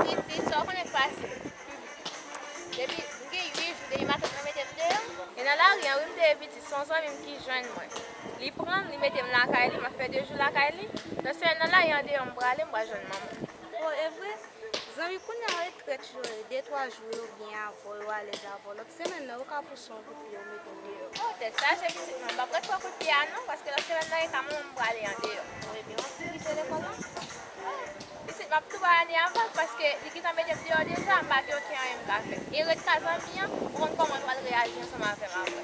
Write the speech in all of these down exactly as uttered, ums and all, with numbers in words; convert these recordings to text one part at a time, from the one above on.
Pitit, sa w konnen k pase. Depi m gen uit jou, depi matant mwen mete m deyò. E nan lari an, wi, m te ye pitit, se yon zanmi m ki jwenn mwen. Li pran m, li mete m lakay li, m ap fè de jou lakay li. Nan semèn nan la, e andeyò m prale, m pral jwenn manman. O, e vre? Zanmi, kounye a retrèt yo ye, de twa jou yo byen avè w, yo alèz avè w. Lòt semèn nan, yo ka pouse yon kout pye, yo mete w deyò. O, tèt chaje, pitit mwen. M p ap ret pran kout pye a non, paske lòt semèn nan, e ka manman m prale andeyò. Ebyen, w ap tou kite lekòl la? Pitit, m ap tou ba ane a vag paske li gentan mete m deyò deja, m pa gen okenn anyen m ka fè. E ret ka zanmi an, ou konn kòman l pral reyaji ansanm avè m apre.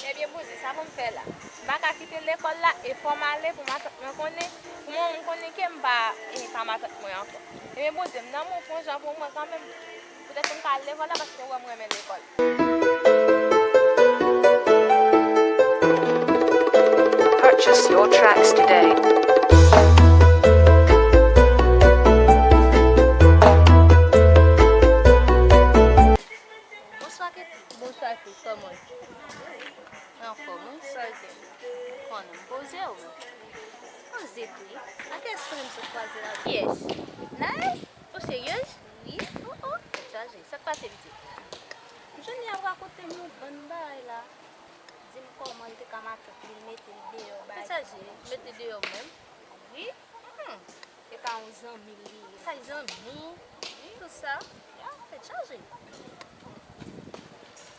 Ebyen, Bondye, sa pou m fè la? M pa ka kite lekòl la, e fò m ale pou matant mwen konnen, pou manman m konnen ke m pa, e, pa matant mwen ankò. Ebyen, Bondye, m nan men w, fè yon jan pou mwen kanmenm. Poutèt pou m ka al lekòl la, paske ou wè m renmen lekòl. Purchase your tracks today. Bonswa, Keti. Bonswa, Keti. Kòman w ye? Anfòm, wi. Sa w di? Konnen m poze w. Poze tou, wi. A kiyès konnen m sot kwaze la? Kiyès? Naël? Ou seryez? Wi. O, o, tèt chaje. Sa k pase, pitit? M jwenn li ap rakonte m yon bann bagay la. Di m kòman l te ka matant li, l mete l deyò, bagay sa. Tèt chaje, mete deyò menm? Wi. Hmm. E ka yon zanmi l li ye. Kay zanmi, wi, tout sa. Ya, tèt chaje.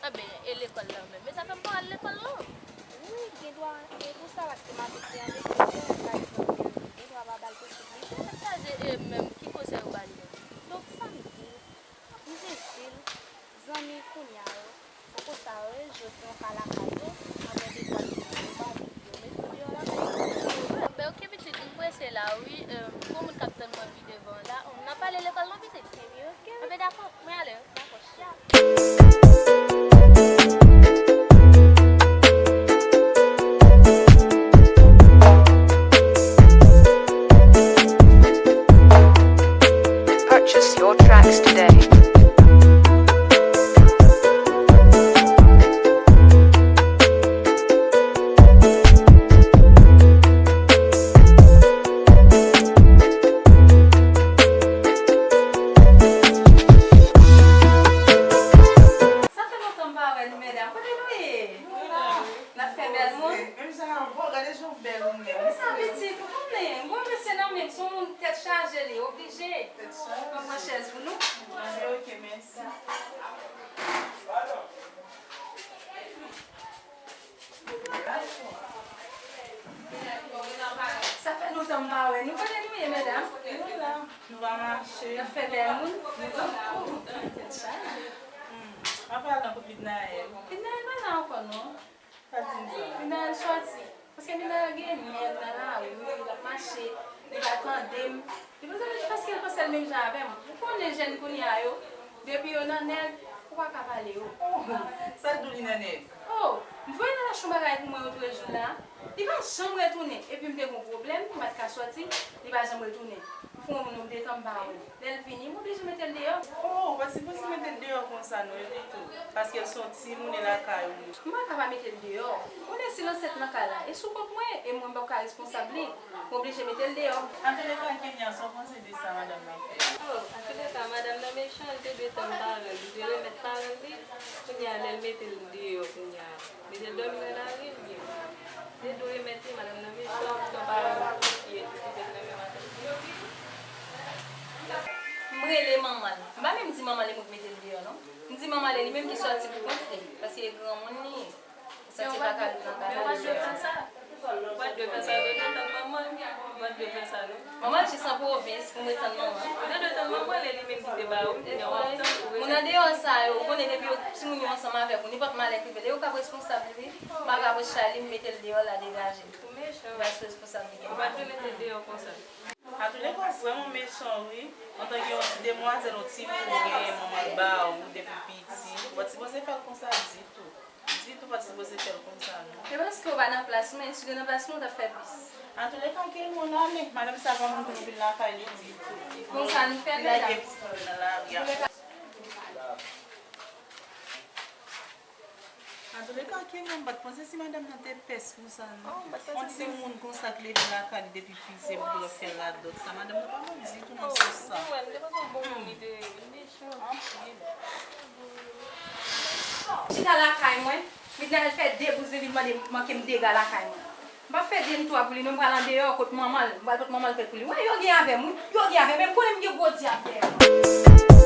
Anben, e lekòl la menm? E sa fè m pa al lekòl non. Wi, gen dwa, e pou sa, paske matant li an lekòl, li pa al lekòl, gen dwa pa ba l pitit li. Tèt chaje, e menm, ki konsèy ou ba li menm? Donk, sa m di l, m te di l, zanmi kounye a yo, se konsa yo ye, jodi a w ka lakay yo, apre de twa jou, yo pa vin, yo mete w deyò lakay yo. Ben, oke, pitit, m prese la, wi. Pou moun k ap tann mwen pi devan la, n a pale lekòl non, pitit? Ebyen, oke, wi. Anben, dakò, mwen ale, wi. Dakò, cheri. Purchase your tracks today. Sa fè lontan m pa wè nou, medam. Kote nou ye? Nou la. N ap fè bèl moun. Menm jan avè w, gade jan w bèl ou menm. Sa pitit, ou konnen, m gon mesye nan men m, se yon moun tèt chaje li, oblije. Tèt chaje. Mwen pran chèz pou nou. Anben, oke, mèsi. Sa fè lontan m pa wè nou. Kote nou ye, medam? Nou la. Nou pa mache. N ap fè bèl moun. Nou tankou. Tèt chaje. Hmm. An palan pou Midnaël. Midnaël pa la ankò non. Pa di m sa. Midnaël sòti. Paske Midnaël gen nèg nan lari, wi, l ap mache, li pa tande m. Li panse, paske l panse l menm jan avè m. Ou konnen jèn kounye a yo, depi yo nan nèg, ou pa ka pale yo. Oh, sa k di w li nan nèg? Oh, m voye l al achte yon bagay pou mwen otrejou la. Li pa janm retounen. Epi m te gen yon pwoblèm, m pa t ka sòti, li pa janm retounen. M fè yon moun, m detan m pa wè l. Lè l vini, m oblije mete l deyò. Oh, ou pa t sipoze mete l deyò konsa non, epi tou. Paske l se yon timoun e lakay ou. M pa ka pa mete l deyò. Ou konnen si l ansent nan kay la, e sou kont mwen, e mwen m p ap ka responsab li. M oblije mete l deyò. Antouleka, Kenya, sa w panse de sa madanm nan fè? Oh, antouleka, madanm nan mechan, li te dwe tann paran l, li te remèt paran l li. Kounye a, lè l mete l deyò, kounye a. Mete l dòmi nan lari, ebyen. Li dwe remèt li, madanm nan mechan, poutan paran l ki ye tou, ki fèt nan menm atann. M rele manman l. M pa menm di manman l e mwen ki mete l deyò, non. M di manman l e li menm ki sòti pou kont li, paske e granmoun li ye. Li santi l pa ka viv nan kay la. Ou pa t dwe fè sa. Ou pa t dwe fè sa, ou dwe tann manman l. Ou pa t dwe fè sa, non. Manman l jis an pwovens pou mwen tann manman l. Ou te dwe tann manman l, e li menm ki te ba ou, kounye a w ap tann pou. Moun andeyò sa yo, ou konnen depi yo, timoun yo ansanm avèk ou, nenpòt malè k rive l, e yo k ap responsab li, wi. M pa ka pran chay li, m mete l deyò la, degaje l. Ou mechan. Li pa sou responsablite. Ou pa t dwe mete l deyò konsa. Antouleka, w vrèman mechan, wi. Antanke yon ti demwazèl, yon timoun ou genyen, manman l ba ou depi piti. Ou pa t sipoze fè l konsa ditou. Ditou pa t sipoze fè l konsa, non. E paske w pa nan plas mwen, si w te nan plas mwen, w t ap fè plis. Antouleka, ke nou ale. Madanm sa pa moun pou nou vin lakay li ditou. Konsa nou fè, medam. Lage pitit mwen nan lari a. Antouleka. Antouleka, Kenya, m pa t panse si madanm nan te pès konsa, non. On timoun konsa k leve lakay li depi piti epi pou l ap fè radòt sa, madanm nan pa bon ditou nan sans sa. Chita lakay mwen, Midnal fè de bouzin, vin mande manke m dega lakay mwen. M p ap fè de ni twa pou li, non, m pral andeyò kot manman l, m pral pot manman l kèk pou li. Wè, yo gen avè m, wi, yo gen avè m, men m konnen m gen gwo dyab dèyè mwen.